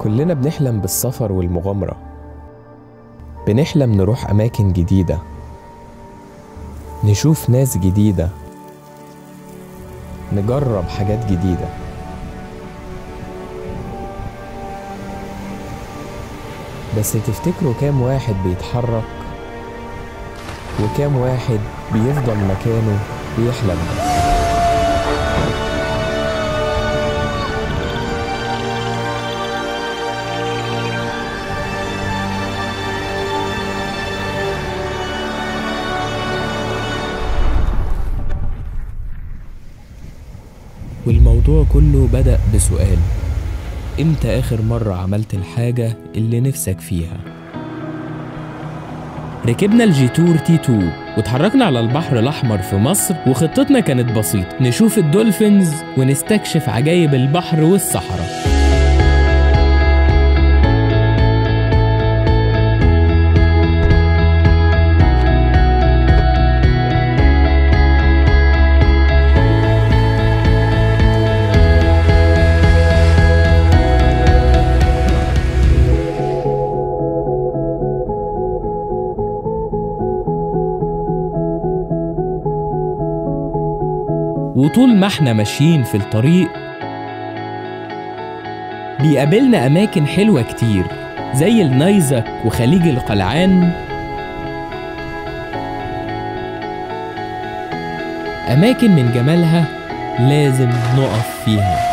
كلنا بنحلم بالسفر والمغامرة، بنحلم نروح أماكن جديدة، نشوف ناس جديدة، نجرب حاجات جديدة. بس تفتكروا كام واحد بيتحرك وكام واحد بيفضل مكانه بيحلم بس؟ والموضوع كله بدأ بسؤال: امتى آخر مرة عملت الحاجة اللي نفسك فيها؟ ركبنا الجيتور T2 وتحركنا على البحر الأحمر في مصر، وخطتنا كانت بسيطة: نشوف ال dolphins ونستكشف عجائب البحر والصحراء. وطول ما احنا ماشيين في الطريق بيقابلنا أماكن حلوة كتير زي النيزك وخليج القلعان، أماكن من جمالها لازم نقف فيها.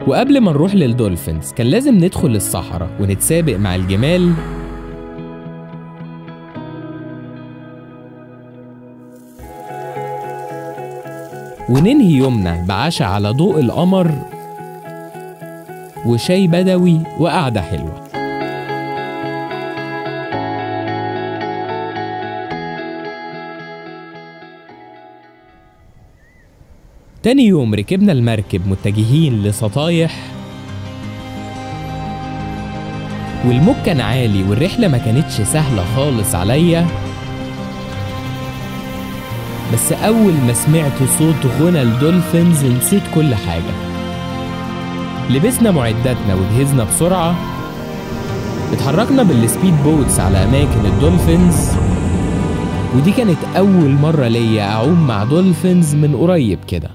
وقبل ما نروح لل dolphins كان لازم ندخل الصحراء ونتسابق مع الجمال، وننهي يومنا بعشاء على ضوء القمر وشاي بدوي وقعدة حلوة. تاني يوم ركبنا المركب متجهين لسطايح، والموج كان عالي والرحلة ما كانتش سهلة خالص عليا، بس أول ما سمعت صوت غنى ال dolphins نسيت كل حاجة. لبسنا معداتنا وجهزنا بسرعة، اتحركنا بال speed boats على أماكن ال dolphins، ودي كانت أول مرة ليا أعوم مع dolphins من قريب كده.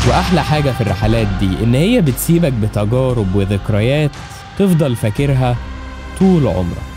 وأحلى حاجة في الرحلات دي إن هي بتسيبك بتجارب وذكريات تفضل فاكرها طول عمرك.